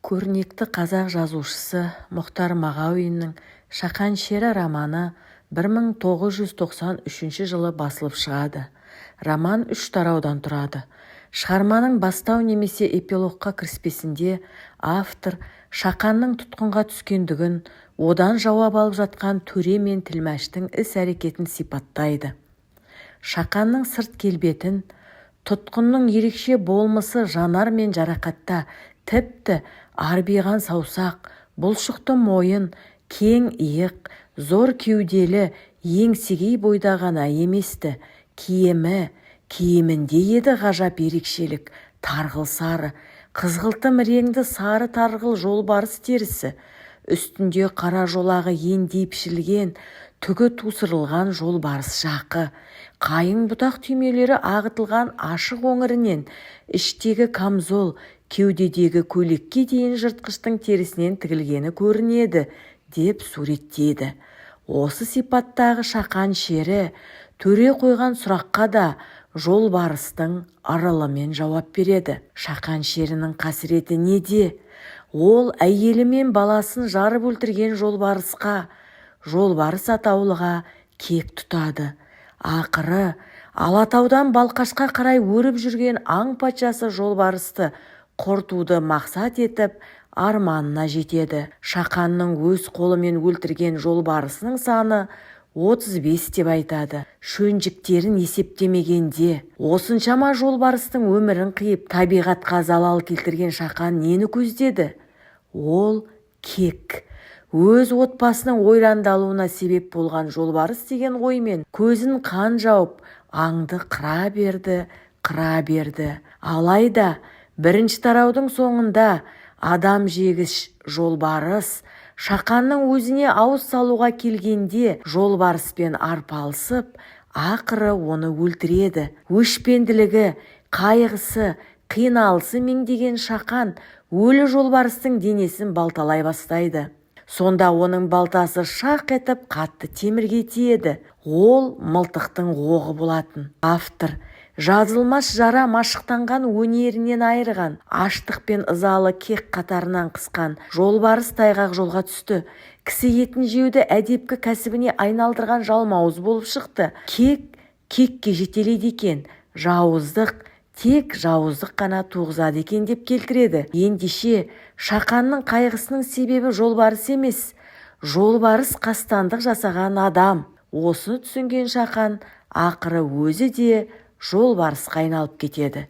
Көрнекті қазақ жазушысы Мұхтар Мағауиннің «Шақан шері» романы 1993 жылы басылып шығады. Роман үш тараудан тұрады. Шығарманың бастау немесе эпилогқа кіріспесінде автор Шақанның тұтқынға түскендігін, одан жауап алып жатқан төре мен тілмәштің іс-әрекетін сипаттайды. Шақанның сырт келбетін, тұтқынның ерекше болмысы жанар мен жарақатта, тіпті арбиған саусақ, бұлшықты мойын, кең иық, зор кеуделі, еңсегей бойда ғана емес-ті, киімі, киімінде еді ғажап ерекшелік: тарғыл сары, қызғылтым реңді сары тарғыл жолбарыс терісі, үстінде қара жолағы ендей пішілген, түгі тусырылған жолбарыс жақы, қайың бұтақ түймелері ағытылған ашық өңірінен іштегі камзол, кеудедегі көйлекке дейін жыртқыштың терісінен тігілгені көрінеді деп суреттейді. Осы сипаттағы Шақан шері төре қойған сұраққа да жолбарыстың ырылымен жауап береді. Шақан шерінің қасіреті неде? Ол әйелі мен баласын жарып өлтірген жолбарысқа, жолбарыс атаулыға кек тұтады. Ақыры Алатаудан Балқашқа қарай өріп жүрген аң патшасы жолбарысты құртуды мақсат етіп, арманына жетеді. Шақанның өз қолымен өлтірген жолбарысының саны 35 деп айтады, шөнжіктерін есептемегенде. Осыншама жолбарыстың өмірін қиып, табиғатқа залал келтірген Шақан нені көздеді? Ол кек. Өз отбасының ойрандалуына себеп болған жолбарыс деген оймен көзін қан жауып, аңды қыра берді, қыра берді. Алайда бірінші тараудың соңында адам жегіш жолбарыс Шақанның өзіне ауыз салуға келгенде, жолбарыспен арпалысып, ақыры оны өлтіреді. Өшпенділігі, қайғысы, қиналысы меңдеген Шақан өлі жолбарыстың денесін балталай бастайды. Сонда оның балтасы шақ етіп қатты темірге тиеді. Ол мылтықтың оғы болатын. Автор жазылмас жара машықтанған, өнерінен айырған, аштық пен ызалы кек қатарынан қысқан жолбарыс тайғақ жолға түсті. Кісі етін жеуді әдепкі кәсібіне айналдырған жалмауыз болып шықты. Кек кекке жетелейді екен, жауыздық тек жауыздық қана туғызады екен деп келтіреді. Ендеше, Шақанның қайғысының себебі жолбарыс емес, жолбарыс қастандық жасаған адам. Осыны түсінген Шақан ақыры өзі де жолбарысқа айналып кетеді.